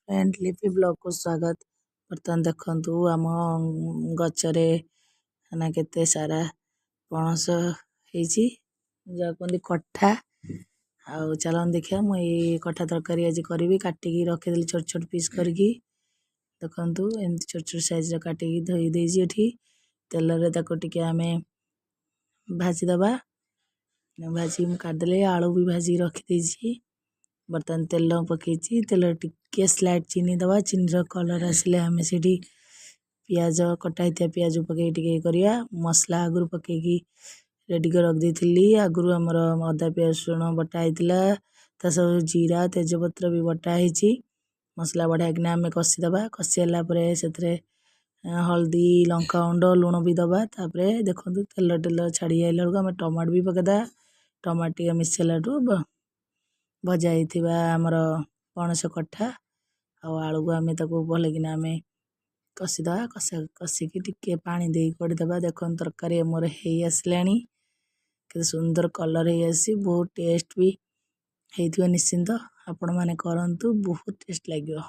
Friend, ଲିପି ବ୍ଲଗ୍କୁ ସ୍ୱାଗତ। ବର୍ତ୍ତମାନ ଦେଖନ୍ତୁ, ଆମ ଗଛରେ ନା କେତେ ସାରା ପଣସ ହେଇଛି, ଯାହା କୁହନ୍ତି କଠା। ଆଉ ଚାଲନ୍ତୁ ଦେଖିବା, ମୁଁ ଏଇ କଠା ତରକାରୀ ଆଜି କରିବି। କାଟିକି ରଖିଦେଲି ଛୋଟ ଛୋଟ ପିସ୍ କରିକି। ଦେଖନ୍ତୁ, ଏମିତି ଛୋଟ ଛୋଟ ସାଇଜ୍ର କାଟିକି ଧୋଇ ଦେଇଛି। ଏଠି ତେଲରେ ତାକୁ ଟିକେ ଆମେ ଭାଜିଦେବା। ଭାଜିକି ମୁଁ କାଢ଼ିଦେଲି। ଆଳୁ ବି ଭାଜିକି ରଖିଦେଇଛି। ବର୍ତ୍ତମାନ ତେଲ ପକାଇଛି। ତେଲ ଟିକେ ସ୍ଲାଇଟ୍ ଚିନି ଦେବା। ଚିନିର କଲର୍ ଆସିଲେ ଆମେ ସେଇଠି ପିଆଜ, କଟା ହେଇଥିବା ପିଆଜ ପକାଇକି ଟିକେ କରିବା। ମସଲା ଆଗରୁ ପକାଇକି ରେଡ଼ି କରି ରଖିଦେଇଥିଲି। ଆଗରୁ ଆମର ଅଦା, ପିଆଜ, ରସୁଣ ବଟା ହେଇଥିଲା, ତା ସହ ଜିରା, ତେଜପତ୍ର ବି ବଟା ହେଇଛି। ମସଲା ବଢ଼ିଆକିନା ଆମେ କଷିଦେବା। କଷି ହେଲା ପରେ ସେଥିରେ ହଳଦୀ, ଲଙ୍କାଗୁଣ୍ଡ, ଲୁଣ ବି ଦେବା। ତାପରେ ଦେଖନ୍ତୁ, ତେଲ ତେଲ ଛାଡ଼ି ଆଇଲା ବେଳକୁ ଆମେ ଟମାଟୋ ବି ପକାଇଦେବା। ଟମାଟୋ ଟିକେ ମିଶିଲାଠୁ ଭଜା ହେଇଥିବା ଆମର ପଣସ କଠା ଆଉ ଆଳୁକୁ ଆମେ ତାକୁ ଭଲକିନା ଆମେ କଷିଦେବା। କଷିକି ଟିକେ ପାଣି ଦେଇ କରିଦେବା। ଦେଖନ୍ତୁ, ତରକାରୀ ଆମର ହେଇ ଆସିଲାଣି। କେତେ ସୁନ୍ଦର କଲର୍ ହେଇ ଆସିଛି। ବହୁତ ଟେଷ୍ଟ ବି ହେଇଥିବ ନିଶ୍ଚିନ୍ତ। ଆପଣମାନେ କରନ୍ତୁ, ବହୁତ ଟେଷ୍ଟ ଲାଗିବ।